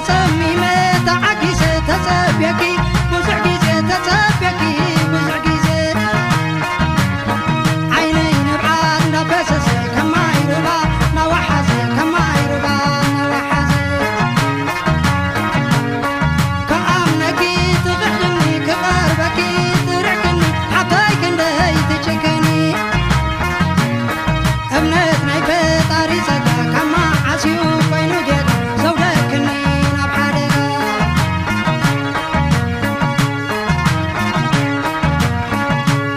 ጸሚመ ተዓጊሰ ተጸብየኪ፣ ብዙሕ ግዜ ተጸብየኪ፣ ብዙሕ ግዜ ዓይነይ ንብዓት እንዳፈሰሰ ከማይ ርባ ናዋሓዘ፣ ከማይ ርባ ናዋሓዘ። ክኣምነኪ ትኽሕድኒ፣ ክቐርበኪ ትርሕቅኒ፣ ሓብተይ ክንደይ ትጭክኒ። እምነት ናይ ፈጣሪ ጸጋ ካብ መዓስ እዩ ኮይኑ ጌጋ ዘውደክኒ ናብ ሓደጋ።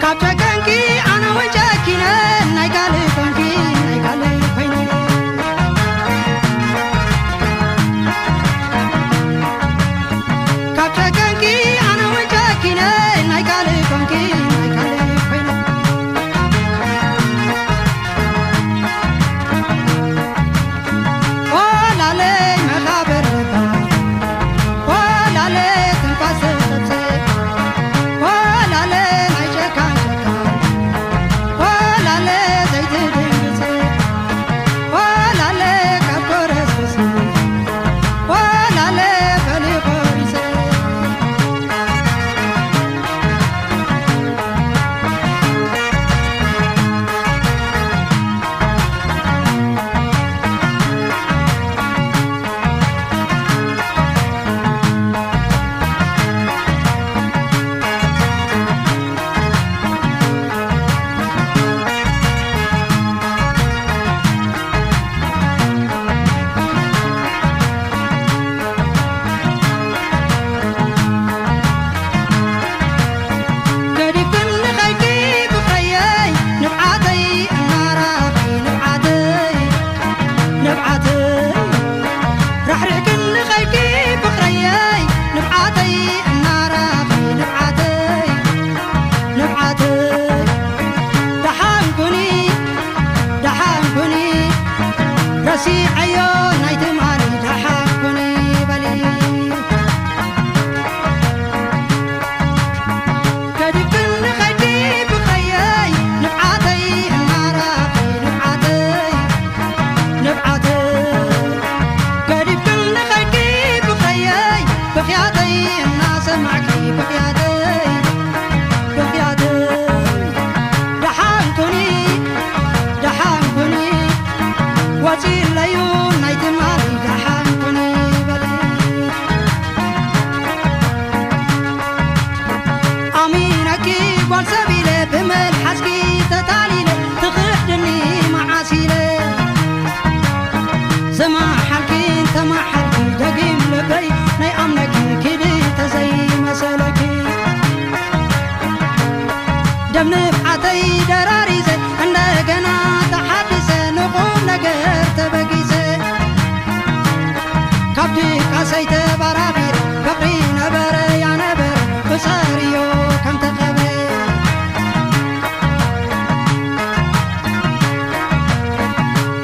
ካብ ጨከንኪ ኣነ እውን ጨኪነ ናይ ካልእ ኮንኪ ናይ ካልእ ኮይነ። ካብ ጨከንኪ ኣነ እውን ጨኪነ ናይ ካልእ ኮንኪ ናይ ካልእ ኮይነ። ኦላለይ መኻብር ልባ፣ ኦላለ ትንፋስ ተቐብፀ፣ ኦላለ ናይ ጨካን ጨካን፣ ኦላለ ዘይትድንግፅ፣ ኦላለ ካብ ኮረስኩስ፣ ኦላለ በሊ ቆሪሰ። ገዲፍክኒ ኸይድኪ ፍቕረየይ ንብዓተይ እናራኺ ንብዓተይ ንብዓተይ ራሕሪሕክኒ ኸይድኪ ፍቕረየይ ንብዓተይ እናራኺ ንብዓተይ ንብዓተይ ደሓን ኩኒ ደሓን ኩኒ ረሲዐዮ ናይ ትማሊ ደሓን ኩኒ በሊ። ገዲፍክኒ ኸይድኪ ብኸየይ ንብዓተይ እናራኺ ንብዓተይ ንብዓተይ ገዲፍክኒ ኸይድኪ ብኸየይ ብኽያተይ እናሰማዕኪ ብኽያተይ ብኽያተይ ደሓን ኩኒ ደሓን ኩኒ ወፂለዩ ናይ ትማሊ ደሓን ኩኒ በሊ። ኣሚነኪ ጓል ሰብ ኢለ ብመልሓስኪ ተታሊለ ትኽሕድኒ መዓስ ኢለ ዝመሓልኪ እንተመሓልኪ ደጊም ልበይ ናይ ኣምነኪ ኪዲ ተዘይመሰለኪ ደም ንብዓተይ ደራሪዘ እንደገና ተሓዲሰ ንቑም ነገር ተበጊሰ ካብ ድቃሰይ ተባራቢረ ፍቕሪ ነበረ ያነበረ እሰርዮ ከም ተቐብረ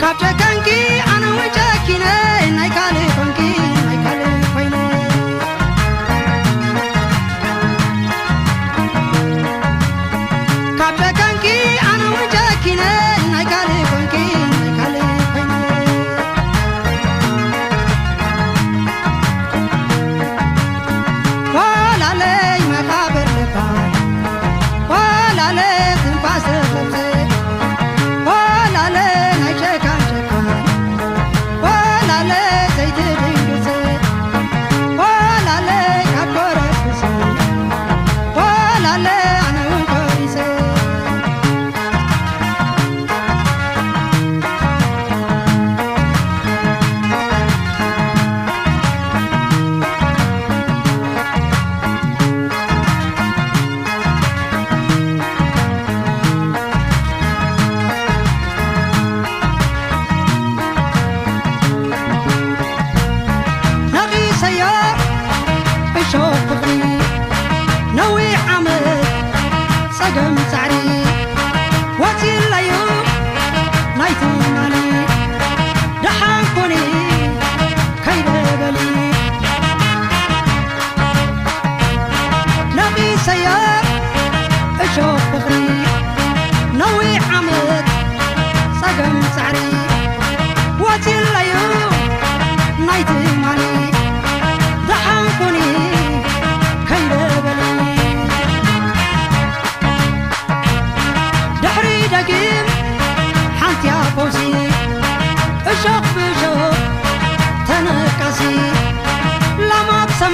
ካብ ጨከንኪ ኣነ እውን ጨኪነ ናይ ካልእ ኮንኪ ናይ ካልእ ኮይነ ካብ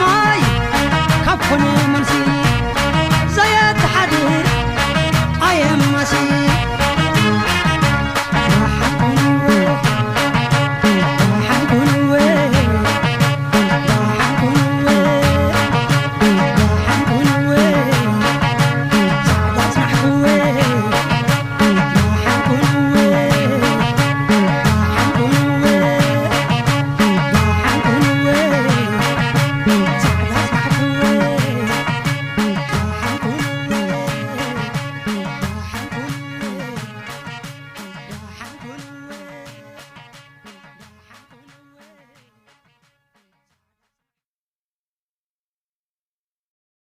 ማይ ካብ ኮነ